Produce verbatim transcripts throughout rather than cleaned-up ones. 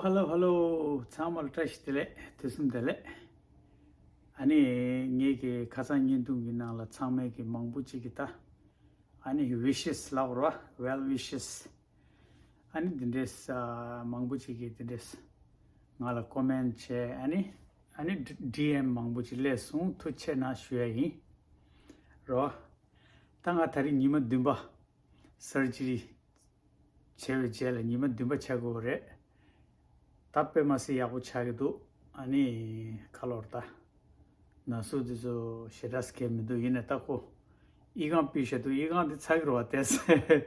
Hello, hello. ཚང་མ་ལ་བཀྲ་ཤིས་བདེ་ལེགས། དུས་གསུམ་བདེ་ལེགས། ཨ་ནི་ངེད་ཀྱི་ཁ་སང་བརྙན་ཐུང་གི་ནང་ལ་ཚང་མས་ཀྱི་མང་པོ་ཅིག་གི་ད་ཨ་ནི་wishes་ལབ་རོ། Well wishes། ཨ་ནི་འདི་འདྲས་ཨ་མང་པོ་ཅིག་གིས་འདི་འདྲས་ང་ལ་ཀོ་མེན་བྱས། ཨ་ནི་ཨ་ནི་ཌི་ཨེམ་མང་པོ་ཅིག་སླེབས་སོང་། ཐུགས་རྗེ་ཆེ་གནང་ཞུ་ཡ་ཡིན་རོ། ད་ང་ད་རིང་ཉི་མ་བདུན་པ་སར་ཇི་རི་བྱས་པའི་རྗེས་ལ་ཉི་མ་བདུན་པ་ཆགས་ཀྱི་ཡོད་རེད། ད་དཔེ་མ་སྲིད་ཡག་པོ་ཆགས་ཀྱི་འདུག་ཨ་ནི་ཁ་ལོར་ད་ན་ཟུག་དེ་ཚོ་ཞེ་དྲག་གས་མི་འདུག་ཡིན་ནའི་ད་ཁོ་ཨི་ཁང་ཕུད་བཞག་འདུག་ཨི་ཁང་དེ་ཚ་གི་རེད་བ། དེ་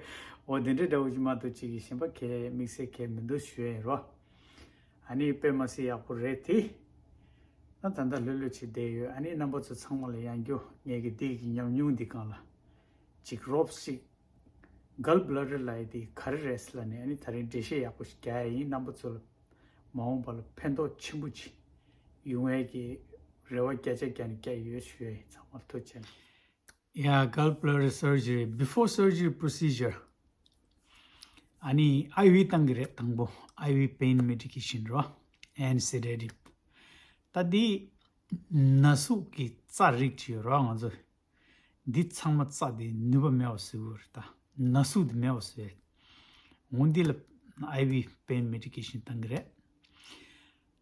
འོ་དེ་འདྲའི་འདྲ་བོ་ཅིག་མ་གཏོགས་ཅིག་གི་གཞན་པ་གས་དམིགས་བསལ་གས་མི་འདུག་ཞུ་ཡ་ཡིན་རོ། ཨ་ནི་དཔེ་མ་སྲིད་ཡག་པོ་རེད་དེ། ད་ད་ལྟ་ལྷོད་ལྷོད་བྱས་བསྡད་ཡོད། ཨ་ནི་རྣམ་པ་ཚོ་ཚང་མ་ལ་ཡང་བསྐྱར་ངེད་ཀྱི་འདི་གི་ཉམས་མྱོང་འདི་སྒང་ལ་ཅིག་རོབ་ཅིག་གལ་བྷི་ལ་ཌར་ལབ་ཡ་དེ་ག་རེ་རེད་ཟེར་ལབ་ནས། ཨ་ནི་ད་རིང་འགྲེལ་བཤད་ཡག་པོ་ཞིག་རྒྱག་ཡ་ཡིན། རྣམ་པ་ཚོ་ལ་མ་འོངས་པ་ལ་ཕན་ཐོགས་ཆེན་པོ་ཅིག་ཡོང་ཡ་གི་རེ་བ་བརྒྱ་ཆ་བརྒྱ་ནས་བརྒྱ་ཡོད་ཞུ་ཡ་ཡིན། ཚང་མ་ལ་ཐུགས་རྗེ་ཆེ། Yeah, gallbladder surgery, before surgery procedure. ཨ་ནི་ཨའི་ཝི་བཏང་གི་རེད། དང་པོ་ཨའི་ཝི་pain medication་རོ། and sedative། ད་འདི་ན་ཟུག་གི་རྩ་རིགས་ཅིག་ཡོད་རོ། ང་ཚོ་འདི་ཚང་མ་རྩ་དེ་ནུས་པ་མེད་པ་བཟོ་གི་རེད། ད་ན་ཟུག་དེ་མེད་པ་བཟོ་ཡ། འོ་འདི་ལ་ཨའི་ཝི་pain medication་བཏང་གི་རེད།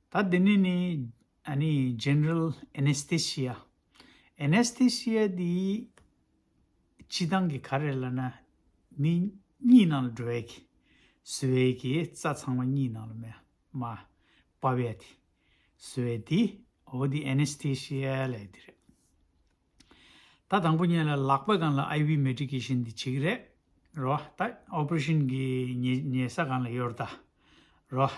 ད་འདི་ནི་ནི་ཨ་ནི་general anesthesia། anesthesia་འདི་སྤྱི་བཏང་གི་ག་རེ་ལབ་ན་མི་གཉིད་ནང་ལ་འགྲོ་ཡ་གི་བཟོ་ཡ་གི་རྩ་ཚང་མ་གཉིད་ནང་ལ་མེ་མ་བབས་ཡ་དེ་བཟོ་ཡ་དེ། འོ་དེ་anesthesia་ལབ་ཡ་དེ་རེད། ད་དང་པོ་ཉིད་ལ་ལག་པ་སྒང་ལ་ཨའི་ཝི་medication་འདི་བྱེད་ཀྱི་རེད་རོ། ད་operation་གི་ཉེ་ཉེ་ས་སྒང་ལ་ཡོད་རེད་ད་རོ།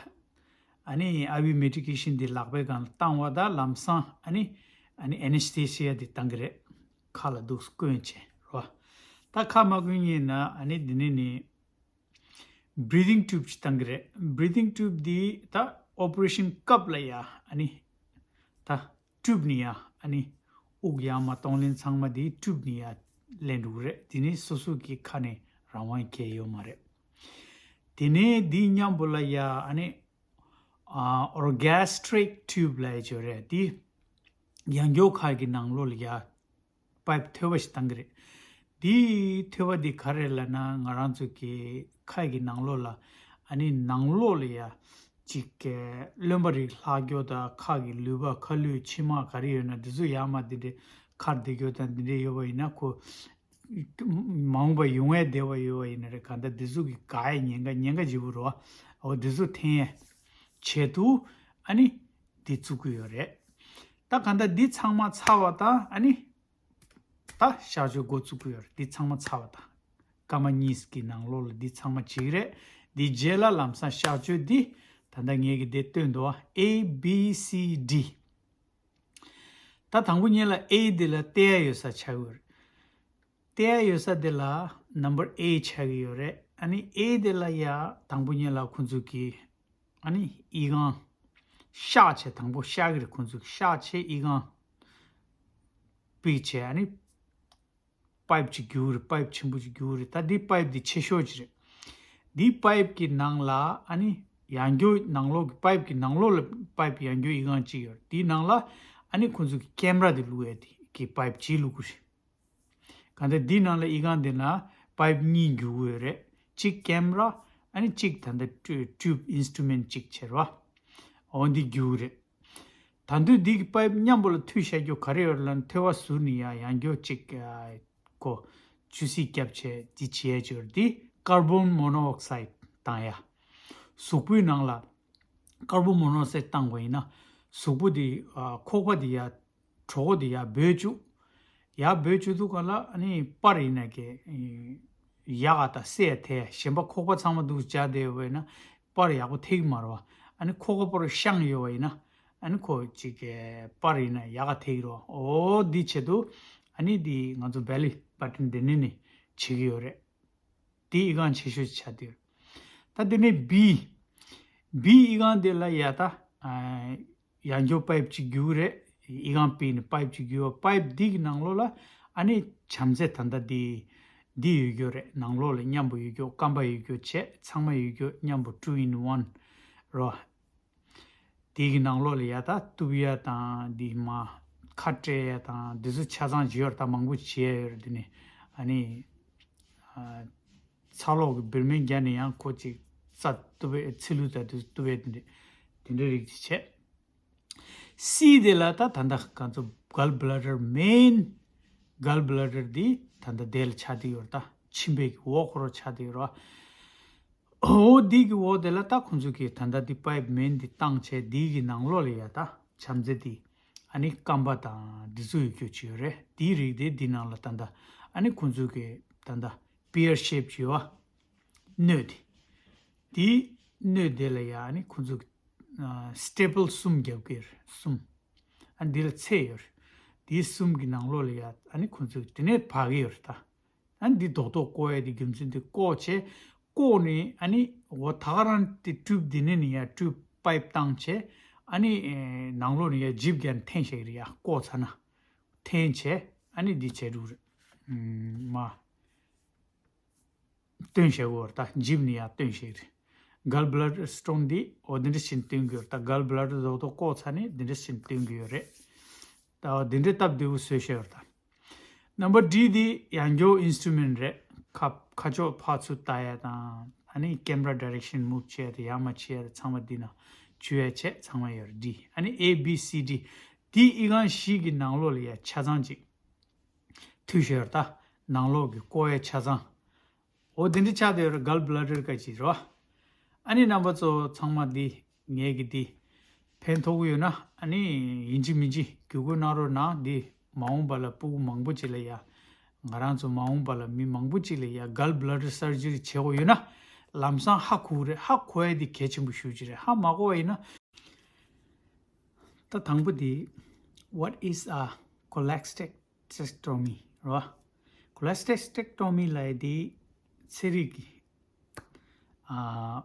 ཨ་ནི་ཨའི་ཝི་medication་འདི་ལག་པའི་སྒང་ལ་བཏང་བ་ད་ལམ་སང་ཨ་ནི་ཨ་ནི་anesthesia་འདི་བཏང་གི་རེད། ཁ་ལ་འདུག་སེ་བསྐོན་བྱས་རོ། ད་ཁ་མ་བསྐོན་སྔོན་ན་ཨ་ནི་འདི་ནས་ནི་breathing tube་ཅིག་བཏང་གི་རེད། breathing tube་འདི་ད་operation་སྐབས་ལ་ཡ་ཨ་ནི་ད་tube་ནས་ཡ་ཨ་ནི་དབུགས་ཡར་མར་གཏོང་ལེན་ཚང་མ་འདི་tube་ནས་ཡ་ལེན་འགྲོ་གི་རེད། དེ་ནི་སོ་སོ་གི་ཁ་ནས་རང་དབང་གང་ཡང་ཡོད་མ་རེད། དེ་ནས་འདི་མཉམ་པོ་ལ་ཡ་ཨ་ནི་ཨ་orchestric tube་ལབ་ཡ་ཅིག་ཡོད་རེད། འདི་ཡང་སྐྱར་ཁ་གི་ནང་ལོགས་ལ་ཡ་པའིབ་ཐོད་པ་ཞིག་བཏང་གི་རེད། འདི་ཐོད་པ་འདི་ག་རེ་ལབ་ན་ང་རང་ཚོ་གི་ཁ་གི་ནང་ལོགས་ལ་ཨ་ནི་ནང་ལོགས་ལ་ཡ་ཅིག་གི་རློན་པ་རིགས་ལྷག་རྒྱུ་དང་ཁ་གི་ལུད་པ་ཁ་ལུད་མཆིལ་མ་ག་རེ་ཡོད་ན་འདི་ཚོ་ཡར་མར་འདི་འདྲའི་ཁར་བསྡད་རྒྱུ་དང་འདི་འདྲའི་ཡོད་པ་ཡིན་ན་ཁོ་མ་འོངས་པ་ཡོང་ཡས་བསྡད་པ་ཡོད་པ་ཡིན་ན་རེད། གང་ལྟར་འདི་ཚོ་གི་དགག་ཡས་ཉེན་ཁ་ཉེན་ཁ་ལྗིད་པོ་རེད་བ། འོ་འདི་ཚོ་འཐེན་ཡས་ཆེད་དུ་ཨ་ནི་འདི་བཙུགས་ཀྱི་ཡོད་རེད། ད་གང་ལྟར་འདི་ཚང་མ་ཚར་བ་དང་ཨ་ནི་ད་གཤག་བཅོས་འགོ་བཙུགས་ཀྱི་ཡོད་རེད། འདི་ཚང་མ་ཚར་བ་དང་སྐར་མ་གཉིས་ཀྱི་ནང་ལོགས་ལ་འདི་ཚང་མ་བྱེད་ཀྱི་རེད། འདི་རྗེས་ལ་ལམ་སང་གཤག་བཅོས་འདི་ད་ལྟ་ངས་ཀྱི་འདི་སྟོན་འདུག་བ། A B C D། ད་དང་པོ་ཉིད་ལ་A་འདི་ལ་བལྟ་ཡ་ཡོད་ས་ཆགས་ཀྱི་ཡོད་རེད། བལྟ་ཡ་ཡོད་ས་འདི་ལ་number A་ཆགས་ཀྱི་ཡོད་རེད། ཨ་ནི་A་འདི་ལ་ཡ་དང་པོ་ཉིད་ལ་ཁོང་ཚོ་གི་ཨ་ནི་ཨི་ཁང་གཤག་བྱས། དང་པོ་གཤག་གི་རེད། ཁོང་ཚོ་གི་གཤག་བྱས་ཨི་ཁང་པིག་བྱས། ཨ་ནི་པའིབ་ཅིག་རྒྱུག་རེད། པའིབ་ཆེན་པོ་ཅིག་རྒྱུག་རེད། ད་འདི་པའིབ་འདི་ཆེ་ཤོས་ཅིག་རེད། འདི་པའིབ་ཀྱི་ནང་ལ་ཨ་ནི་ཡང་སྐྱར་ནང་ལོགས་ཀྱི་པའིབ་ཀྱི་ནང་ལོགས་ལ་པའིབ་ཡང་སྐྱར་ཨི་ཁང་ཅིག་ཡོད་རེད། འདིའི་ནང་ལ་ཨ་ནི་ཁོང་ཚོ་གི་ཀེམ་ར་འདི་བླུགས་ཡས་དེ་གི་པའིབ་ཅིག་བླུགས་ཀྱི་རེད། གང་ལྟར་འདིའི་ནང་ལ་ཨི་ཁང་འདི་ན་པའིབ་གཉིས་རྒྱུག་གི་ཡོད་རེད། གཅིག་ཀེམ་ར་ཨ་ནི་གཅིག་ད་ལྟ་ཊུ་ཊུབ་ཨིན་སི་ཊུ་མེན་ཊི་གཅིག་བྱས་རེད་བ། འོ་འདི་རྒྱུག་གི་རེད། ད་དུང་འདི་གི་པའིབ་མཉམ་པོ་ལ་མཐུད་བཞག་རྒྱུ་ག་རེ་ཡོད་ལབ་ན་ཐོད་པ་ཟུར་ནས་ཡ་ཡང་སྐྱར་གཅིག་ཨ་ཁོ་ཅུ་སི་རྒྱབ་བྱས་འདི་བྱས་ཡ་ཅིག་ཡོད་རེད། འདི་ཀར་བོན་མོ་ནོ་ཨོག་སའིཌ་བཏང་ཡ། གཟུགས་པོའི་ནང་ལ་ཀར་བོན་མོ་ནོ་ཨོག་སའིཌ་བཏང་བ་ཡིན་ན་གཟུགས་པོ་འདི་ཨ་ཁོག་པ་འདི་ཡ་གྲོད་ཁོག་འདི་ཡར་འབོད་བཅུག་ཡར་འབོད་བཅུག་དུས་སྒང་ལ་ཨ་ནི་པར་ཡིན་ན་ཀྱེ་ཡག་ག་ད་སེ་ཡ་ཐེ་ཡ་གཞན་པ་ཁོག་པ་ཚང་མ་འདུག་སྦྱར་བསྡད་ཡོད་པ་ཡིན་ན་པར་ཡག་པོ་ཐེ་གི་མ་རེད་བ། ཨ་ནི་ཁོག་པ་པོ་རུ་བཤང་ཡོད་པ་ཡིན་ན་ཨ་ནི་ཁོ་ཅིག་གི་པར་ཡིན་ན་ཡག་ག་ཐེ་གི་རེད་བ། འོ་འདི་ཆེད་དུ་ཨ་ནི་འདི་ང་ཚོ་བེ་ལི་བ་ཊན་འདི་ནས་ནི་བྱེད་ཀྱི་ཡོད་རེད། དེ་ཨི་ཁང་ཆེ་ཤོས་ཆགས་བསྡད་ཡོད། ད་དེ་ནས་བི། བི་ཨི་ཁང་དེ་ལ་ཡ་ད་ཨ་ཡང་སྐྱར་པའིབ་ཅིག་རྒྱུག་རེད། ཨི་ཁང་པིག་ནས་པའིབ་ཅིག་རྒྱུག་པ། པའིབ་འདི་གི་ནང་ལོགས་ལ་ཨ་ནི་བྱམས་བརྩེ་ད་ལྟ་འདི་འདི་ཡོད་རྒྱུ་རེད། ནང་ལོགས་ལ་མཉམ་པོ་ཡོད་རྒྱུ་སྐམ་པ་ཡོད་རྒྱུ་བྱས་ཚང་མ་ཡོད་རྒྱུ་མཉམ་པོ་two in one་རོ། དེ་གི་ནང་ལོགས་ལ་ཡ་ད་གཏུབ་ཡ་དང་འདི་མ་ཁ་སྤྲད་ཡ་དང་འདི་ཚོ་ཆ་ཚང་བྱེད་ཡོད་རེད། ད་མང་པོ་བྱེད་ཡ་ཡོད་རེད། འདི་ནི་ཨ་ནི་ཨ་ཚ་གློག་གི་བེར་མིན་བརྒྱབ་ནས་ཡང་ཁོ་ཅིག་རྩ་གཏུབ་པའི་ཚིལ་ལུ་རྩ་དུ་གཏུབ་པའི་དེ་འདྲ་དེ་འདྲ་རིགས་ཅིག་བྱས། སི་དེ་ལ་ད་ད་ལྟ་ང་ཚོ་gall bladder main gall bladder འདི་ད་ལྟ་དེ་ལ་ཆགས་བསྡད་ཡོད་རེད། ད་མཆིན་པའི་གི་འོག་ཁོ་རང་ཆགས་བསྡད་ཡོད་རེད་བ། འོ་འདི་གི་འོག་དེ་ལ་ད་ཁོང་ཚོ་གིས་ད་ལྟ་འདི་pipe main འདི་བཏང་བྱས་འདི་གི་ནང་ལོགས་ལ་ཡ་ད་བྱམས་བརྩེ་འདི་ཨ་ནི་སྐམ་པ་དང་འདི་ཚོ་ཡོད་རྒྱུ་ཅིག་ཡོད་རེད། འདིའི་རིགས་དེ་འདི་ནང་ལ་ད་ལྟ་ཨ་ནི་ཁོང་ཚོ་གིས་ད་ལྟ་pear shape བྱས་བ། སྣོད་དེ། དེའི་སྣོད་དེ་ལ་ཡ་ཨ་ནི་ཁོང་ཚོ་staple གསུམ་རྒྱབ་ཀྱི་རེད། གསུམ། ཨ་འདི་ལ་ཚད་ཡོད་རེད། དེའི་གསུམ་གྱི་ནང་ལོགས་ལ་ཡ་ཨ་ནི་ཁོང་ཚོ་དེ་ནས་བག་གི་ཡོད་རེད་ད། ཨ་འདི་རྡོག་རྡོག་བཀོག་ཡ་དེ་རྒྱུ་མཚན་དེ་བཀོག་བྱས་བཀོག་ནས་ཨ་ནི་འོ་ད་ག་རང་དེ་tube འདི་ནས་ནི་ཡ་tube pipe བཏང་བྱས་ཨ་ནི་ནང་ལོགས་ནས་ཡ་ཇིབ་རྒྱག་ནས་འཐེན་བྱས་ཀྱི་རེད། ཡ་བཀོག་ཚར་ན་འཐེན་བྱས་ཨ་ནི་འདི་བྱས་འགྲོ་གི་རེད། མ། སྟོན་བྱེད་དགོས་རེད། ད་ཇིབ་ནི་ཡང་སྟོན་བྱེད་རེད། gall bladder stone འདི་འོ་འདི་འདྲ་ཞིག་སྟོན་གྱི་ཡོད་རེད། ད་gall bladder རྡོག་རྡོག་བཀོག་ཚར་ནས་འདི་འདྲ་ཞིག་སྟོན་གྱི་ཡོད་རེད། ད་འོ་འདི་འདྲ་སྟབས་བདེ་པོ་བཟོས་བྱས་ཡོད་རེད། ད་number D འདི་ཡང་སྐྱོར་instrument རེད། ཁ་ཁ་ཕྱོགས་ཕར་ཚུར་ལྟ་ཡ་དང་ཨ་ནི་camera direction move བྱེད་ཡ་དང་ཡར་མར་ཕྱིན་ཡ་དང་ཚང་མ་འདི་ནང་བཅུག་ཡ་བྱས་ཚང་མ་ཡོད་རེད། D ཨ་ནི A B C D འདི་ཨི་ཁང་བཞི་གི་ནང་ལོགས་ལ་ཡ་ཆ་ཚང་ཅིག་འཐུས་ཤོར་ད། ནང་ལོགས་ཀྱི་བཀོག་ཡ་ཆ་ཚང་། འོ་དེ་འདྲ་ཆགས་བསྡད་ཡོད་རེད། gall bladder ག་ཅིག་རེད་བ། ཨ་ནི་རྣམ་པ་ཚོ་ཚང་མ་འདི་ངས་ཀྱི་འདི་ཕན་ཐོགས་ཀྱི་ཡོད་ན་ཨ་ནི་ཡིན་གཅིག་མིན་གཅིག་བརྒྱུད་སྐུར་གནང་རོགས་གནང་། འདི་མ་འོངས་པ་ལ་སྤུ་གུ་མང་པོ་ཅིག་ལ་ཡ། ང་རང་ཚོ་མ་འོངས་པ་ལ་མི་མང་པོ་ཅིག་ལ་ཡ་gall bladder surgery བྱེད་དགོས་ཡོད་ན་ལམ་སང་ཧ་གོ་གི་རེད། ཧ་གོ་ཡ་འདི་གལ་ཆེན་པོ་ཞེ་པོ་ཅིག་རེད། ཧ་མ་གོ་བ་ཡིན་ན། ད་དང་པོ་དེ། What is a cholecystectomy རེད་བ། Cholecystectomy ལབ་ཡ་དེ་ཚན་རིག་གི་ཨ་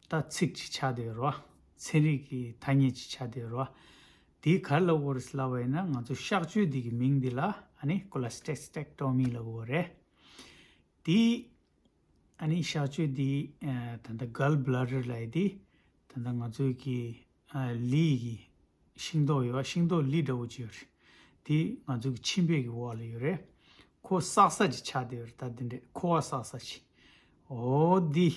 ད་ཚིག་ཅིག་ཆགས་བསྡད་ཡོད་རེད་བ། ཚན་རིག་གི་ཐ་སྙད་ཅིག་ཆགས་བསྡད་ཡོད་རེད་བ། དེ་ག་རེ་ལབ་དགོས་རེད་ལབ་པ་ཡིན་ན་ང་ཚོ་གཤག་བཅོས་འདི་གི་མིང་འདི་ལ་ཨ་ནི་cholecystectomy ལབ་དགོས་རེད། དེ་ཨ་ནི་གཤག་བཅོས་འདི་ཨ་ད་ལྟ་gall bladder ལབ་ཡ་དེ་ད་ལྟ་ང་ཚོའི་གི་ཨ་ལི་གི་ཤིང་ཏོག་ཡོད། ཤིང་ཏོག་ལི་འདྲ་བོ་ཅིག་ཡོད་རེད། དེ་ང་ཚོ་གི་མཆིན་པའི་གི་འོག་ལ་ཡོད་རེད། ཁོ་བསགས་ས་ཅིག་ཆགས་བསྡད་ཡོད་རེད། ད་དེ་འདྲས་ཁོ་བ་བསགས་ས་ཅིག་འོ་འདི་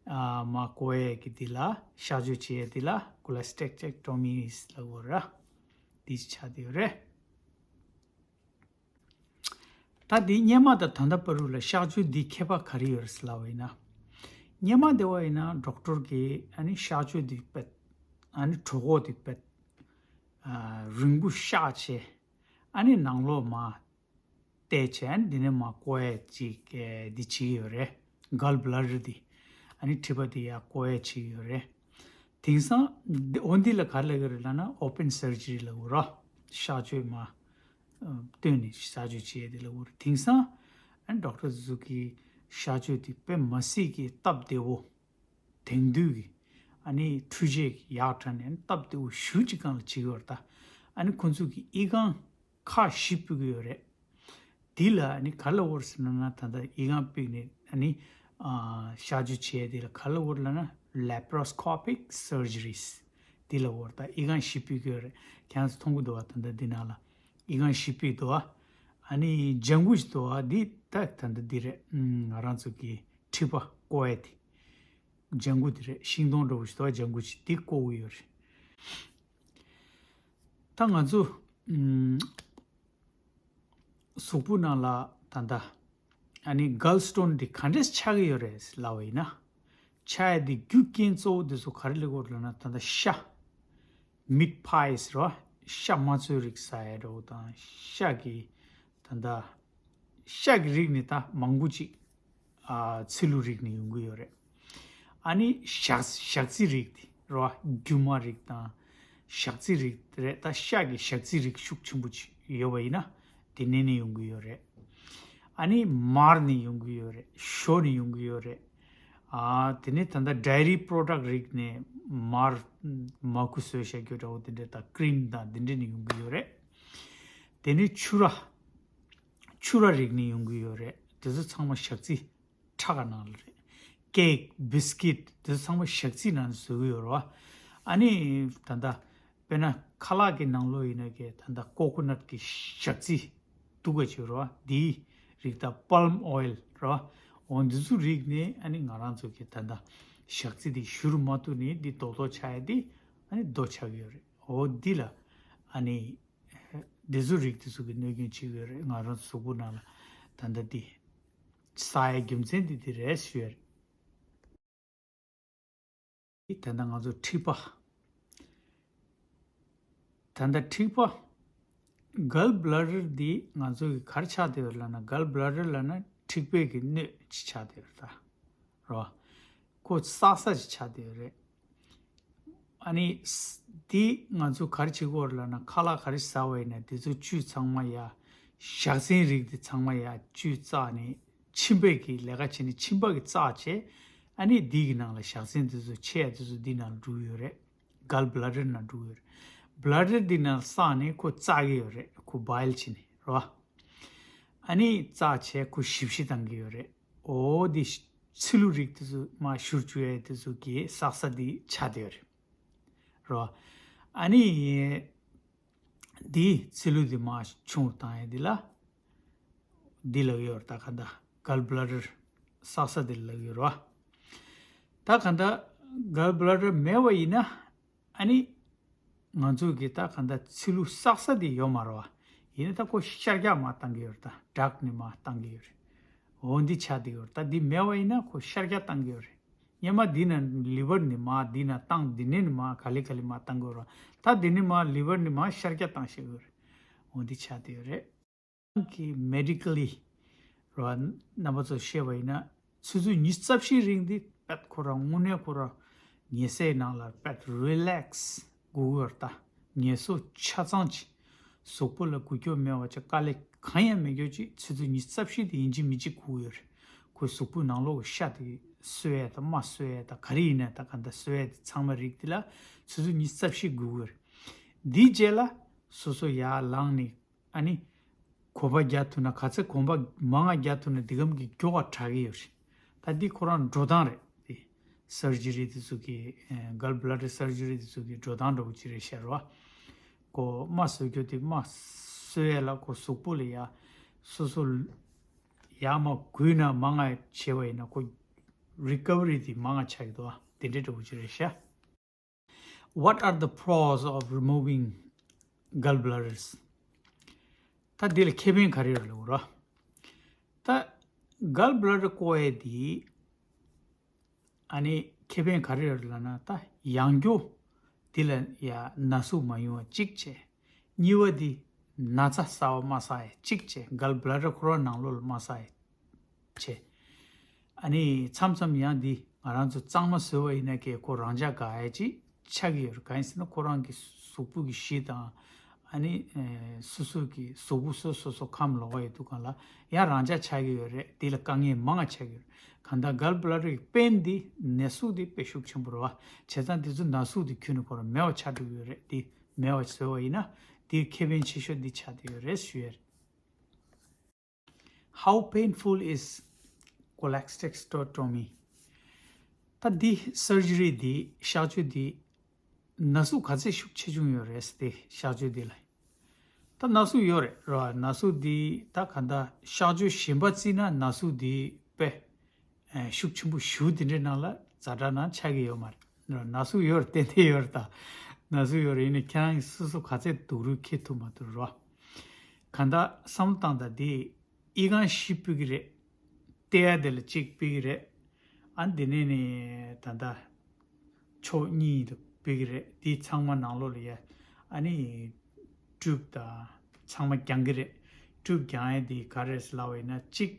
ཨ་མ་བཀོག་ཡས་ཀྱི་འདི་ལ་གཤག་བཅོས་བྱེད་ཡས་འདི་ལ་cholecystectomy ལབ་དགོས་རེད། འདི་ཅིག་ཆགས་བསྡད་ཡོད་རེད། ད་འདི་སྔོན་མ་དང་ད་ལྟ་བར་དུ་ལ་གཤག་བཅོས་འདི་ཁྱད་པར་ག་རེ་ཡོད་རེད་ལབ་པ་ཡིན་ན། སྔོན་མ་དེ་བ་ཡིན་ན་ཌོག་ཊར་གིས་ཨ་ནི་གཤག་བཅོས་འདི་དཔེ་ཨ་ནི་གྲོད་ཁོག་འདི་དཔེ་ཨ་རིང་པོ་གཤག་བྱས་ཨ་ནི་ནང་ལོགས་མར་བལྟས་བྱས་ཨ་ནི་འདི་ནས་མར་བཀོག་ཡས་ཅིག་འདི་བྱེད་ཀྱི་ཡོད་རེད། gall bladder འདི་ཨ་ནི་མཁྲིས་པ་འདི་ཡར་བཀོག་ཡས་བྱེད་ཀྱི་ཡོད་རེད། དེང་སང་འདི་འོ་འདི་ལ་ག་རེ་ལབ་ཀྱི་རེད་ལབ་ན་open surgery ལབ་ཀྱི་རེད། གཤག་བཅོས་མར་བཏོན་ནས་གཤག་བཅོས་བྱེད་ཡས་དེ་ལབ་ཀྱི་རེད། དེང་སང་ཨ་ནི་ཌོག་ཊར་ཚོ་གིས་གཤག་བཅོས་དེ་དཔེ་མི་སྲིད་ཀྱི་སྟབས་བདེ་བོ། དེང་དུས་ཀྱི་ཨ་ནི་འཕྲུལ་ཆས་ཀྱི་ཡག་དྲགས་ནས་ཨ་ནི་སྟབས་བདེ་བོ་ཞེ་པོ་ཅིག་སྒང་ལ་བྱེད་ཀྱི་ཡོད་རེད། ད་ཨ་ནི་ཁོང་ཚོ་གིས་ཨི་ཁང་ཁག་བཞི་སྤྲད་ཀྱི་ཡོད་རེད། དེ་ལ་ཨ་ནི་ག་རེ་ལབ་ཀྱི་རེད་ཟེར་ན་ད་ལྟ་ཨི་ཁང་སྤྲད་ནས་ཨ་ནི་ཨ་གཤག་བཅོས་བྱེད་ཡས་དེ་ལ་ག་རེ་ལབ་ཀྱི་རེད་ལབ་ན་laparoscopic surgeries དེ་ལབ་ཀྱི་རེད། ད་ཨི་ཁང་བཞི་སྤྲད་ཀྱི་ཡོད་རེད། ཁྱེད་རང་ཚོ་མཐོང་གི་འདུག་བ། ད་ལྟ་འདི་ནང་ལ་ཨི་ཁང་བཞི་སྤྲད་འདུག་བ། ཨ་ནི་ལྗང་གུ་ཞིག་འདུག་བ། འདི་ད་ད་ལྟ་འདི་རེད། ཨུམ་ང་རང་ཚོ་གི་མཁྲིས་པ་བཀོག་ཡས་དེ། ལྗང་གུ་དེ་རེད། ཤིང་སྡོང་འདྲ་བོ་ཞིག་འདུག་བ། ལྗང་གུ་ཞིག་དེ་བཀོག་གི་ཡོད་རེད། ད་ང་ཚོ་ཨུམ། གཟུགས་པོ་ནང་ལ་ད་ལྟ་ཨ་ནི་gallstone འདི་ག་འདྲས་ཆགས་ཀྱི་ཡོད་རེད་ལབ་པ་ཡིན་ན། ཆགས་ཡ་འདི་རྒྱུ་རྐྱེན་གཙོ་བོ་འདི་ཚོ་ག་རེ་ལབ་ཀྱི་ཡོད་རེད་ལབ་ན་ད་ལྟ་ཤ། meat pies རོ། ཤ་མ་ཚོས་རིགས་ཟ་ཡ་འདྲ་བོ་དང་ཤ་གི་ད་ལྟ་ཤ་གི་རིགས་ནི་ད་མང་པོ་ཅིག་ཨ་ཚིལ་ལུ་རིགས་ནས་ཡོང་གི་ཡོད་རེད། ཨ་ནི་ཞག་ཞག་རྩི་རིགས་དེ་རོ། རྒྱུ་མ་རིགས་དང་ཞག་རྩི་རིགས་དེ་རེད། ད་ཤ་གི་ཞག་རྩི་རིགས་ཤུགས་ཆེན་པོ་ཅིག་ཡོད་པ་ཡིན་ན་དེ་ནས་ནི་ཡོང་གི་ཡོད་རེད། ཨ་ནི་མར་ནས་ཡོང་གི་ཡོད་རེད། ཞོ་ནས་ཡོང་གི་ཡོད་རེད། ཨ་དེ་ནས་ད་ལྟ་dairy product རིགས་ནས་མར་མར་ཁུ་བཟོས་བཞག་རྒྱུ་འདྲ་བོ་དེ་འདྲ་དང་cream དང་དེ་འདྲ་ནས་ཡོང་གི་ཡོད་རེད། དེ་ནས་ཕྱུ་ར། ཕྱུ་ར་རིགས་ནས་ཡོང་གི་ཡོད་རེད། དེ་ཚོ་ཚང་མ་ཞག་རྩི་ཁྲག་ནང་ལ་རེད། cake biscuit དེ་ཚོ་ཚང་མ་ཞག་རྩི་ནང་ནས་བཟོ་གི་ཡོད་རེད་བ། ཨ་ནི་ད་ལྟ་དཔེར་ན་ཁ་ལག་གི་ནང་ལོགས་ཡིན་ན་གི་ད་ལྟ་ཀོ་ཀོ་ནཊ་གི་ཞག་རྩི་འདུག་ག་ཅིག་རོ། འདིའི་རིགས་ད་པཱལམ་ཨོ་ཡལ་རོ། འོ་འདི་ཚོ་རིགས་ནི་ཨ་ནི་ང་རང་ཚོ་གི་ད་ལྟ་ཞག་རྩི་འདི་བཞུར་མ་ཐུབ་ནི་འདི་རྡོག་རྡོག་ཆགས་ཡ་འདི་ཨ་ནི་རྡོ་ཆགས་ཀྱི་ཡོད་རེད། འོ་འདི་ལ་ཨ་ནི་འདི་ཚོ་རིགས་འདི་ཚོ་གི་གནོད་སྐྱོན་བྱེད་ཀྱི་ཡོད་རེད། ང་རང་ཚོ་གཟུགས་པོ་ནང་ལ་ད་ལྟ་འདི་བསགས་ཡའི་རྒྱུ་མཚན་འདི་འདི་རེད་ཞུ་ཡ་རེད། ད་ལྟ་ང་ཚོ་མཁྲིས་པ། ད་ལྟ་མཁྲིས་པ། གལ་བྷ་ལ་ཌར་འདི་ང་ཚོ་གི་ག་རེ་ཆགས་བསྡད་ཡོད་ལབ་ན། གལ་བྷ་ལ་ཌར་ལབ་ན་མཁྲིས་པའི་གི་སྣོད་ཅིག་ཆགས་བསྡད་ཡོད་རེད་ད། རོ། ཁོ་བསགས་ས་ཅིག་ཆགས་བསྡད་ཡོད་རེད། ཨ་ནི། འདི་ང་ཚོ་ག་རེ་བྱེད་དགོས་རེད་ལབ་ན། ཁ་ལག་ག་རེ་ཟ་བ་ཡིན་ན་དེ་ཚོ་བཅུད་ཚང་མ་ཡ། ཞག་ཚན་རིགས་དེ་ཚང་མ་ཡ་བཅུད་བཙགས་ནས་མཆིན་པའི་གི་ལས་ཀ་བྱེད་ནས་མཆིན་པ་གི་བཙགས་བྱས། ཨ་ནི་འདི་གི་ནང་ལ་ཞག་ཚན་དེ་ཚོ་ཆེ་ཡ་དེ་ཚོ་འདི་ནང་ལ་འགྲོ་གི་ཡོད་རེད། གལ་བྷ་ལ་ཌར་ནང་འགྲོ་གི་ཡོད་རེད། བྷ་ལ་ཌར་འདི་ནང་བསགས་ནས་ཁོ་བཙགས་ཀྱི་ཡོད་རེད། ཁོ་བའིལ་བྱས་ནས་རོ། ཨ་ནི་བཙགས་བྱས་ཁོ་ཞིབ་བཤེར་བཏང་གི་ཡོད་རེད། འོ་འདི་ཚི་ལུ་རིགས་དེ་ཚོ་མར་བཞུར་བཅུག་ཡ་དེ་ཚོ་གི་བསགས་ས་འདི་ཆགས་བསྡད་ཡོད་རེད། རོ། ཨ་ནི། འདིའི་ཚི་ལུ་འདི་མར་ཆུང་རུ་བཏང་ཡ་འདི་ལ། འདི་ལབ་ཡོད་རེད་ད་ག་འདྲ། གལ་བྷ་ལ་ཌར་བསགས་ས་འདི་ལབ་ཡོད་རེད་བ། ད་ག་འདྲ་གལ་བྷ་ལ་ཌར་མེད་པ་ཡིན་ན། ཨ་ནི། ང་ཚོ་གི་ད་ག་འདྲ་ཚི་ལུ་བསགས་ས་འདི་ཡོད་མ་རེད་བ། ཡིན་ན་ད་ཁོ་ཤར་རྒྱག་མར་བཏང་གི་ཡོད་རེད་ད། ཌག་ནས་མར་བཏང་གི་ཡོད་རེད། འོ་འདི་ཆགས་བསྡད་ཡོད་རེད་ད། འདི་མེད་པ་ཡིན་ན་ཁོ་ཤར་རྒྱག་བཏང་གི་ཡོད་རེད། སྔོན་མ་འདི་ན་ལི་ཝར་ནས་མར་འདི་ན་བཏང་། འདི་ནས་མར་ག་ལེ་ག་ལེ་མར་བཏང་དགོས་རེད། ད་འདི་ནས་མར་ལི་ཝར་ནས་མར་ཤར་རྒྱག་བཏང་ཤེས་དགོས་རེད། འོ་འདི་ཆགས་བསྡད་ཡོད་རེད། གི་མེ་ཌི་ཀལ་ལི་རོ། རྣམ་པ་ཚོ་ཤེས་པ་ཡིན་ན་ཆུ་ཚོད་ཉི་ཤུ་རྩ་བཞིའི་རིང་འདི་དཔེ་ཁོ་རང་དངོས་གནས་ཁོ་རང་ཉལ་སའི་ནང་ལ་དཔེ་རི་ལེག་སི་དགོས་ཀྱི་ཡོད་རེད་ད། ངལ་གསོ་ཆ་ཚང་ཅིག་གཟུགས་པོ་ལ་འགུལ་སྐྱོད་མེད་པ་ཅིག་དཀའ་ལས་གང་ཡང་མེད་རྒྱུ་ཅིག་ཆུ་ཚོད་ཉི་ཤུ་རྩ་བཞི་དེ་ཡིན་གཅིག་མིན་གཅིག་དགོས་ཀྱི་ཡོད་རེད། ཁོའི་གཟུགས་པོའི་ནང་ལོགས་ཀྱི་ཤ་དེ་གསོ་ཡས་དང་རྨ་གསོ་ཡས་དང་ག་རེ་ཡིན་ན་ད་ག་འདྲ་གསོ་ཡས་དེ་ཚང་མ་རིགས་དེ་ལ་ཆུ་ཚོད་ཉི་ཤུ་རྩ་བཞི་དགོས་ཀྱི་ཡོད་རེད། འདིའི་རྗེས་ལ་སོ་སོ་ཡར་ལངས་ནས། ཨ་ནི། གོམ་པ་རྒྱག་ཐུབ་ན། ག་ཚད་གོམ་པ་མང་ང་རྒྱག་ཐུབ་ན་འདི་གམ་གྱི་མགྱོགས་པ་དྲག་གི་ཡོད་རེད། ད་འདི་ཁོ་རང་འགྲོ་སྟངས་རེད་དེ། སར་ཇི་རི་དེ་ཚོ་གི་གལ་བྷ་ལ་ཌར་སར་ཇི་རི་དེ་ཚོ་གི་འགྲོ་སྟངས་འདྲ་བོ་ཅིག་རེད་ཤག་རོ། ཁོ་རྨ་བཟོ་རྒྱུ་དེ་རྨ་བཟོ་ཡས་ལ་ཁོ་གཟུགས་པོ་ལ་ཡ་སོ་སོ་ཡར་མར་འགུལ་ན་མང་ང་བྱས་པ་ཡིན་ན་ཁོ་རི་ཀ་བ་རི་དེ་མང་ང་ཆགས་ཀྱི་འདུག་ཨ། དེ་འདྲའི་འདྲ་བོ་ཅིག་རེད་ཤག What are the pros of removing gallbladders? ད་འདི་ལ་ཁེ་ཕན་ག་རེ་ཡོད་ལབ་རོ། ད་གལ་བྷ་ལ་ཌར་བཀོག་ཡས་འདི་ཨ་ནི་ཁེ་ཕན་ག་རེ་ཡོད་ལབ་ན། ད་ཡང་སྐྱར་འདི་ལ་ཡ་ན་ཟུག་མ་ཡོང་བ་གཅིག་བྱས། གཉིས་པ་འདི་ན་ཚ་གསར་པ་མ་བསགས་ཡས་གཅིག་བྱས། གལ་བྷ་ལ་ཌར་ཁོ་རང་ནང་ལོགས་ལ་མ་བསགས་ཡས་བྱས། ཨ་ནི་མཚམས་མཚམས་ཡང་འདི་ང་རང་ཚོ་གཙང་མ་བཟོས་པ་ཡིན་ན་ཀྱེ་ཁོ་རང་འཇགས་འགག་ཡ་ཅིག་ཆགས་ཀྱི་ཡོད་རེད། གང་ཡིན་ཟེར་ན་ཁོ་རང་གི་གཟུགས་པོ་གི་གཞི་དང་། ཨ་ནི་ཨེ་སོ་སོ་གི་གཟུགས་པོ་སོ་སོ་སོ་ཁམས་ལོག་པ་ཡོད་དུས་སྒང་ལ་ཡང་རང་འཇགས་ཆགས་ཀྱི་ཡོད་རེད། འདི་ལ་དཀའ་ངལ་མང་ང་ཆགས་ཀྱི་ཡོད་རེད། གང་ལྟར་གལ་བྷ་ལ་ཌར་གི་དཔེ་འདི་ན་ཟུག་འདི་དཔེ་ཤུགས་ཆེན་པོ་རེད་བ། བྱས་ཙང་འདི་ཚོ་ན་ཟུག་འདི་ཁྱོན་ནས་ཁོ་རང་མེད་པ་ཆགས་འགྲོ་གི་ཡོད་རེད། འདི་མེད་པ་བཟོས་པ་ཡིན་ན་འདིའི་ཁེ་ཕན་ཆེ་ཤོས་འདི་ཆགས་བསྡད་ཡོད་རེད་ཞུ་ཡ་རེད། How painful is cholangiostomy? ད་འདི་སར་ཇི་རི་འདི་གཤག་བཅོས་འདི་ན་ཟུག་ག་ཚད་ཤུགས་ཆེ་ཆུང་ཡོད་རེད་ཟེར་ཏེ་གཤག་བཅོས་འདི་ལ། ད་ན་ཟུག་ཡོད་རེད་རོ། ན་ཟུག་འདི་ད་ག་འདྲ་གཤག་བཅོས་གཞན་པ་བརྩིས་ན་ན་ཟུག་འདི་དཔེ་ཨེ་ཤུགས་ཆེན་པོ་ཞེ་དེ་འདྲའི་ནང་ལ་ཛ་དྲག་ནང་ཆགས་ཀྱི་ཡོད་མ་རེད། ན་ཟུག་ཡོད་རེད། ཏན་ཏན་ཡོད་རེད་ད། ན་ཟུག་ཡོད་རེད། ཡིན་ནའི་ཁྱེད་རང་གིས་སོ་སོ་ག་ཚད་སྡུག་རུས་འཁྱེར་ཐུབ་མ་ཐུབ་རོ། གང་ལྟར་བསམ་བློ་བཏང་དང་དེ་ཨི་ཁུང་བཞི་ཕུད་ཀྱི་རེད། ལྟེ་བ་དེ་ལ་གཅིག་ཕུད་ཀྱི་རེད། ཨ་འདི་ནས་ནི་ད་ལྟ་ཕྱོགས་གཉིས་དུ་ཕུད་ཀྱི་རེད། དེ་ཚང་མ་ནང་ལོགས་ལ་ཡ་ཨ་ནི་ཊུབ་དང་ཚང་མ་རྒྱག་གི་རེད། ཊུབ་རྒྱག་ཡས་དེ་ག་རེ་རེད་ལབ་པ་ཡིན་ན། གཅིག་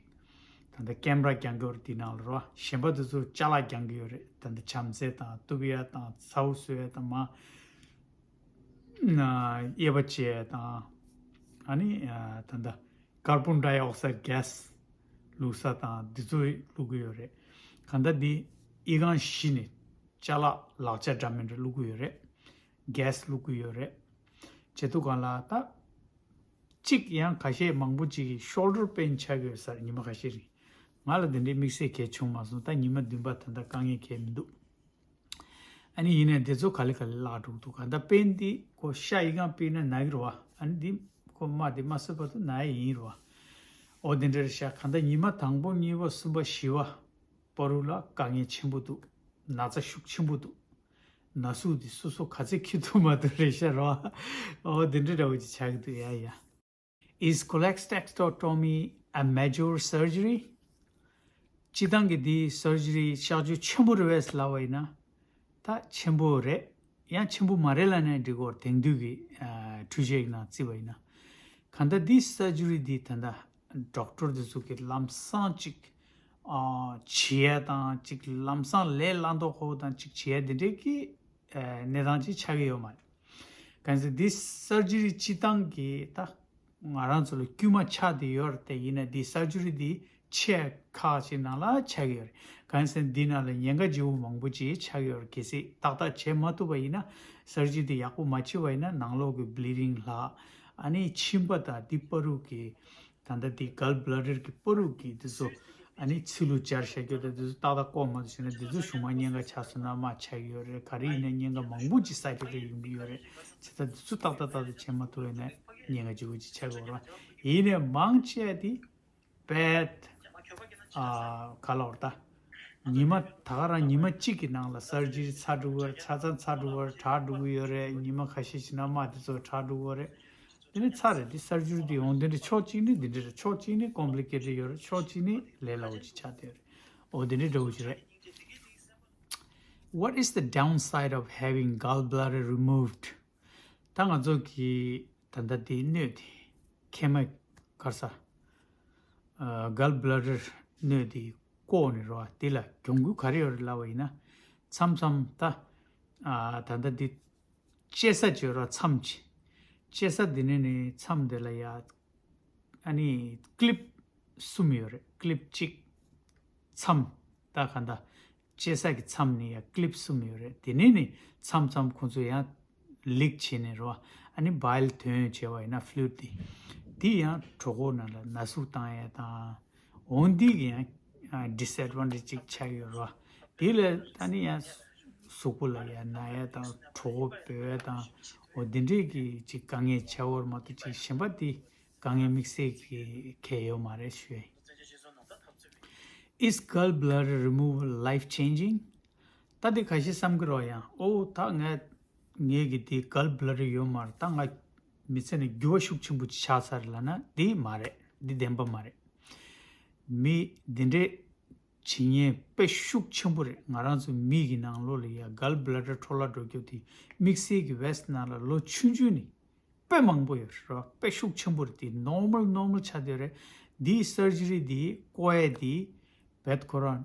ད་ལྟ་ཀེམ་ར་རྒྱག་གི་ཡོད་རེད། དེ་ནང་ལ་རོ། གཞན་པ་དེ་ཚོ་ཅ་ལག་རྒྱག་གི་ཡོད་རེད། ད་ལྟ་བྱམས་བརྩེ་དང་གཏུབ་ཡ་དང་ཚ་བོ་བཟོ་ཡ་དང་མར་ན་དབྱེ་བ་འབྱེད་ཡ་དང་། ཨ་ནི་ད་ལྟ་ཀར་བོན་ཌའི་ཨོག་སའིཌ་གྷེ་སི་བླུགས་ས་དང་འདི་ཚོ་བླུགས་ཀྱི་ཡོད་རེད། གང་ལྟར་འདི་ཨི་ཁུང་བཞི་ནས་ཅ་ལག་ལག་ཆ་འདྲ་མི་འདྲ་བླུགས་ཀྱི་ཡོད་རེད། གྷེ་སི་བླུགས་ཀྱི་ཡོད་རེད། བྱེད་དུས་སྒང་ལ་ད་གཅིག་ཡང་ཁ་ཤས་མང་པོ་ཅིག་གིས་ཤོལ་ཌར་པེན་ཆགས་ཀྱི་ཡོད་ས་རེད། ཉི་མ་ཁ་ཤས་རིང་། ང་ལ་དེ་འདྲའི་དམིགས་བསལ་གང་ཡང་བྱུང་མ་སོང་། ད་ཉི་མ་བདུན་པ་ད་ལྟ་དཀའ་ངལ་གང་ཡང་མི་འདུག་ཨ་ནི་ཡིན་ནའི་འདི་ཚོ་ག་ལེ་ག་ལེ་བརླག་འགྲོ་གི་འདུག་གང་ལྟར་པེན་འདི་ཁོ་ཤ་ཡི་གང་པེན་ན་ན་གི་རེད་བ། ཨ་ནི་འདི་ཁོ་རྨ་འདི་རྨ་སོས་པ་དུ་ན་ཡི་ཡིན་རེད་བ། འོ་འདི་འདྲ་རེད་ཤག་གང་ལྟར་ཉི་མ་དང་པོ་གཉིས་པ་གསུམ་པ་བཞི་པ་བར་དུ་ལ་དཀའ་ངལ་ཆེན་པོ་འདུག་ན་ཚ་ཤུགས་ཆེན་པོ་འདུག་ན་ཟུག་འདི་སོ་སོ་ག་ཚད་འཁྱེར་ཐུབ་མ་ཐུབ་རེད་ཤག་རེད་བ། འོ་འདི་འདྲ་འདྲ་བོ་ཅིག་ཆགས་ཀྱི་འདུག་ཡ་ཡ། Is cholecystectomy a major surgery? སྤྱིར་བཏང་གི་འདི་surgery གཤག་བཅོས་ཆེན་པོ་རེད་པས་ལབ་པ་ཡིན་ན། ད་ཆེན་པོ་རེད། ཡང་ཆེན་པོ་མ་རེད་ལབ་ནའི་འགྲིག་གི་རེད། དེང་དུས་ཀྱི་ཨ་འཕྲུལ་ཆས་ཀྱི་ནང་བརྩིས་པ་ཡིན་ན། གང་ལྟར་འདི་surgery འདི་ད་ལྟ་doctor འདི་ཚོ་གི་ལམ་སང་ཅིག་ཨ་བྱེད་ཡ་དང་ཅིག་ལམ་སང་ལས་སླ་མདོག་ཁ་པོ་དང་ཅིག་བྱེད་ཡ་འདི་འདྲའི་གི་ཨ་གནས་སྟངས་ཅིག་ཆགས་ཀྱི་ཡོད་མ་རེད། གང་ཟེར་འདི་surgery སྤྱིར་བཏང་གི་ད་ང་རང་ཚོ་ལ་དཀྱུས་མ་ཆགས་བསྡད་ཡོད་རེད། དེ་ཡིན་ན་འདི་surgery འདི་ཆེས་ཁག་ཅིག་ནང་ལ་ཆགས་ཀྱི་ཡོད་རེད། གང་ཟེར་འདི་ནང་ལ་ཉེན་ཁ་ལྗིད་པོ་མང་པོ་ཅིག་ཆགས་ཀྱི་ཡོད་རེད། གལ་སྲིད་ཏག་ཏག་བྱེད་མ་ཐུབ་པ་ཡིན་ན། surgery འདི་ཡག་པོ་མ་བྱས་པ་ཡིན་ན་ནང་ལོགས་ཀྱི་bleeding ལྷག་ཨ་ནི་མཆིན་པ་དང་འདི་བར་དུ་གི་ད་ལྟ་འདི་gall bladder གི་བར་དུ་གི་འདི་ཚོ་ཨ་ནི་ཚི་ལུ་སྦྱར་བཞག་རྒྱུ་དང་འདི་ཚོ་ཏག་ཏག་བཀོག་མ་ཐུབ་ཟེར་ན་འདི་ཚོ་གཞུག་མ་ཉེན་ཁ་ཆགས་སོང་ན་མར་ཆགས་ཀྱི་ཡོད་རེད། ག་རེ་ཡིན་ན་ཉེན་ཁ་མང་པོ་ཅིག་side effect ཡོང་གི་ཡོད་རེད། བྱས་ཙང་འདི་ཚོ་ཏག་ཏག་ཏག་ཏག་བྱེད་མ་ཐུབ་པ་ཡིན་ན་ཉེན་ཁ་ལྗིད་པོ་ཅིག་ཆགས་ཀྱི་ཡོད་རེད། ཡིན་ནའི་མང་ཆེ་བ་འདི་bad ཨ་ག་ལབ་དགོས་རེད། ད་ཉི་མ་ད་ག་རང་ཉི་མ་གཅིག་གི་ནང་ལ་surgery ཚར་འགྲོ་གི་རེད། ཆ་ཚང་ཚར་འགྲོ་གི་རེད། དྲག་འགྲོ་གི་ཡོད་རེད། ཉི་མ་ཁ་ཤས་ཤིག་ན་རྨ་དེ་ཚོ་དྲག་འགྲོ་གི་རེད། དེ་ནས་ཚར་རེད། དེ་surgery དེ་ཡོང་དེ་འདྲ་ཕྱོགས་གཅིག་ནས་འདི་འདྲ་རེད། ཕྱོགས་གཅིག་ནས་complicated ཡོད་རེད། ཕྱོགས་གཅིག་ནས་ལས་སླ་པོ་ཅིག་ཆགས་བསྡད་ཡོད་རེད། འོ་དེ་འདྲ་འདྲ་པོ་ཅིག་རེད། What is the downside of having gallbladder removed? ད་ང་ཚོ་གི་ད་ལྟ་དེའི་སྣོད་དེ་མཁལ་མའི་ག་རེ་ཟ། gallbladder སྣོད་དེ་བཀོག་ནས་རོ། དེ་ལ་གྱོང་གུན་ག་རེ་ཡོད་རེད་ལབ་པ་ཡིན་ན། མཚམས་མཚམས་ད་ད་ལྟ་དེ་བཅད་ས་བྱོས་རོ། མཚམས་ཀྱི་བཅད་ས་དེ་ནས་ནི་མཚམས་དེ་ལ་ཡ་ཨ་ནི་clip གསུམ་ཡོད་རེད། clip གཅིག་མཚམས་ད་ག་འདྲ། བཅད་ས་གི་མཚམས་ནི་ཡང་clip གསུམ་ཡོད་རེད། དེ་ནས་ནི་མཚམས་མཚམས་ཁོང་ཚོ་ཡང་leak བྱས་ནས་རོ། ཨ་ནི་bile ཐོན་བྱས་པ་ཡིན་ན་fluid དེ། དེ་ཡང་གྲོད་ཁོག་ནང་ལ་ན་ཟུག་བཏང་ཡ་དང་། འོ་འདི་གི་ཡང་disadvantage ཅིག་ཆགས་ཡོད་རོ། དེ་ལས་ད་ནི་ཡང་གཟུགས་པོ་ལ་ཡང་ན་ཡ་དང་གྲོད་ཁོག་སྦོས་ཡ་དང་། འོ་འདི་འདྲས་ཀྱི་ཅིག་དཀའ་ངལ་ཆགས་ཡོད་མ་གཏོགས་ཅིག་གཞན་པ་དེ་དཀའ་ངལ་དམིགས་བསལ་གྱི་གང་ཡང་ཡོད་མ་རེད་ཞུ་ཡ་ཡིན། Is gallbladder removal life changing? ད་དེ་ཁ་ཤས་བསམ་གི་རོ། ཡང་ཨོ་ད་ངས་ངས་གི་དེ་gallbladder ཡོད་མ་རེད། ད་ང་མི་ཚེ་ནས་འགྱུར་བ་ཤུགས་ཆེན་པོ་ཅིག་ཆགས་ཚར་ལབ་ན་དེ་མ་རེད། དེ་བདེན་པ་མ་རེད། མི་དེ་འདྲས་བྱེད་ཉེན་དཔེ་ཤུགས་ཆེན་པོ་རེད། ང་རང་ཚོ་མི་གི་ནང་ལོགས་ལ་ཡ་gallbladder འཕྲོ་བརླག་འགྲོ་རྒྱུ་དེ་དམིགས་བསལ་གྱི་west ནང་ལ་ལོ་ཆུང་ཆུང་ནས་དཔེ་མང་པོ་ཡོད་རེད། དཔེ་ཤུགས་ཆེན་པོ་རེད། དེ་normal normal ཆགས་བསྡད་རེད། འདིའི་surgery འདི་བཀོག་ཡས་འདི་བེད་ཁོ་རང་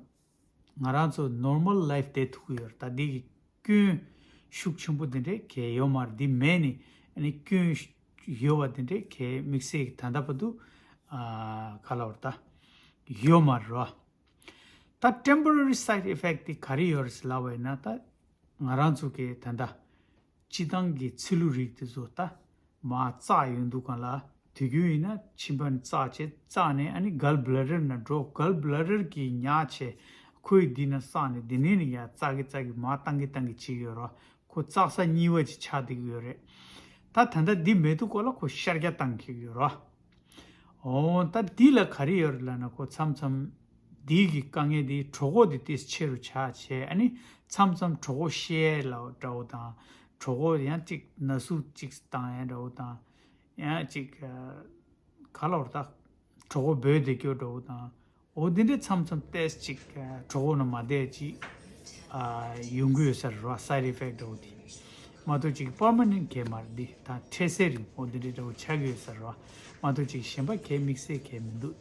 ང་རང་ཚོ་normal life བསྡད་ཐུབ་ཀྱི་ཡོད་རེད། ད་འདི་གི་སྐྱོན་ཤུགས་ཆེན་པོ་འདི་འདྲས་གང་ཡང་ཡོད་མ་རེད། འདི་མེད་ནས་ཨ་ནི་སྐྱོན་ཡོད་པ་འདི་འདྲས་གང་དམིགས་བསལ་གྱི་ད་ལྟ་བར་དུ་ཨ་ག་ལབ་རེད། ད་ཡོད་མ་རེད་རོ། ད་temporary side effect དེ་ག་རེ་ཡོད་རེད་ཟེར་ལབ་པ་ཡིན་ན། ད་ང་རང་ཚོ་གི་ད་ལྟ་སྤྱི་བཏང་གི་ཚི་ལུ་རིགས་དེ་ཚོ་ད་མར་བཙགས་ཡོང་དུས་སྒང་ལ། དུས་རྒྱུན་ཡིན་ན་མཆིན་པ་ནས་བཙགས་བྱས། བཙགས་ནས་ཨ་ནི་gallbladder ནང་འགྲོ། gallbladder གིས་ཉར་བྱས་ཁོའི་འདི་ནང་བསགས་ནས་འདི་ནས་ནི་ཡར་བཙགས་ཀྱི་བཙགས་ཀྱི་མར་བཏང་གི་བཏང་གི་བྱེད་ཀྱི་ཡོད་རེད། ཁོ་བཙགས་ས་གཉིས་པ་ཅིག་ཆགས་བསྡད་ཀྱི་ཡོད་རེད། ད་ད་ལྟ་འདི་མེད་དུས་སྐོར་ལ་ཁོ་ཤར་རྒྱག་བཏང་གི་ཡོད་རེད། འོ་ད་འདི་ལ་ག་རེ་ཡོད་རེད་ལབ་ན། ཁོ་མཚམས་མཚམས་འདི་གི་དཀའ་ངལ་འདི་གྲོད་ཁོག་འདི་ཏོག་ཙམ་ཆེ་རུ་ཆགས་བྱས། ཨ་ནི་མཚམས་མཚམས་གྲོད་ཁོག་བཤལ་ཡ་ལ་འདྲ་བོ་དང་། གྲོད་ཁོག་ཡང་ཅིག་ན་ཟུག་ཅིག་བཏང་ཡ་འདྲ་བོ་དང་། ཡང་ཅིག་ག་ལབ་རེད། ད་གྲོད་ཁོག་སྦོས་བསྡད་རྒྱུ་འདྲ་བོ་དང་། འོ་འདི་འདྲའི་མཚམས་མཚམས་ཏོག་ཙམ་ཅིག་གྲོད་ཁོག་ནང་མ་བསྡད་ཅིག་ཨ་ཡོང་གི་ཡོད་ས་རེད་རོ། side effect འདྲ་བོ་དེ་མ་གཏོགས་ཅིག་permanent གང་ཡང་མ་རེད། འདི་ད་འཕྲལ་སེལ་རིང་འོ་འདི་འདྲའི་འདྲ་བོ་ཆགས་ཀྱི་ཡོད་ས་རེད་རོ། མ་གཏོགས་ཅིག་གཞན་པ་གང་ཡང་དམིགས་བསལ་གང་ཡང་མི་འདུག